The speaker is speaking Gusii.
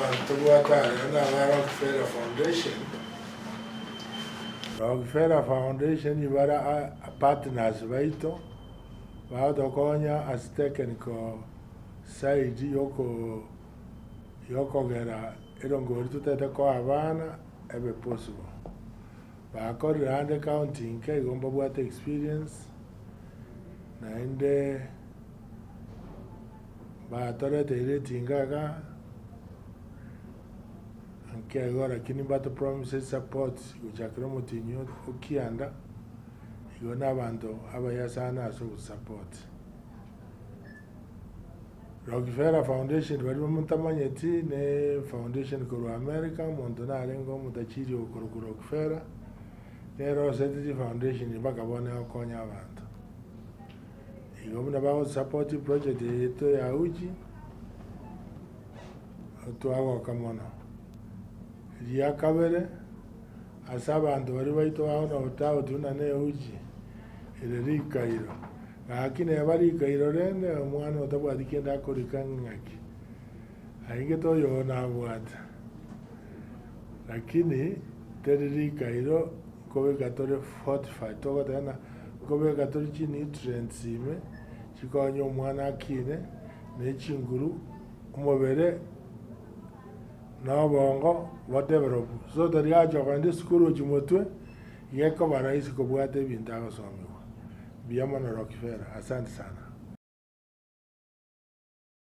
Abanto tobwate aroro naba Rockefeller Foundation. Rockefeller Foundation bare partners baito, bagotokonya ase technical side yoko yokogera erongori totagete koa abana ebe possible. Bakorire ande county inke igo mbabwate experience, naende batoreteire etinga iga, nke igo lakini mbato promise support gochakera omotienyi o kianda, igo na abanto abaya sana ase ogosupport. Rockefeller Foundation baria motamanyeti ne foundation korwa America, omonto narenge omotachiri okorokwa Rockefeller, nere osete chifoundation mpaka bono egokonya abanto. Igo buna bagosupport eproject eye yaito ya uji, twagoka mono. Ria kabere, ase abanto baria baito bao na doubt buna ne uji ere rikairo, gaki neba rikairo rende omwana otabwati kende akorika ng'aki, aingete oyogo nabwate. Lakini teri rikairo nkobeka tore fortified, togoteba ng'a nkobeka tore chinutrients ime chikonye omwana akine ne chinguru, omobere na obongo bo develop. So tari gacha kogenda esukuru gochia motwe, iga ekoba rahisi kobwata ebinto agosomiwa. Mbuya mono Rockefeller, asante sana.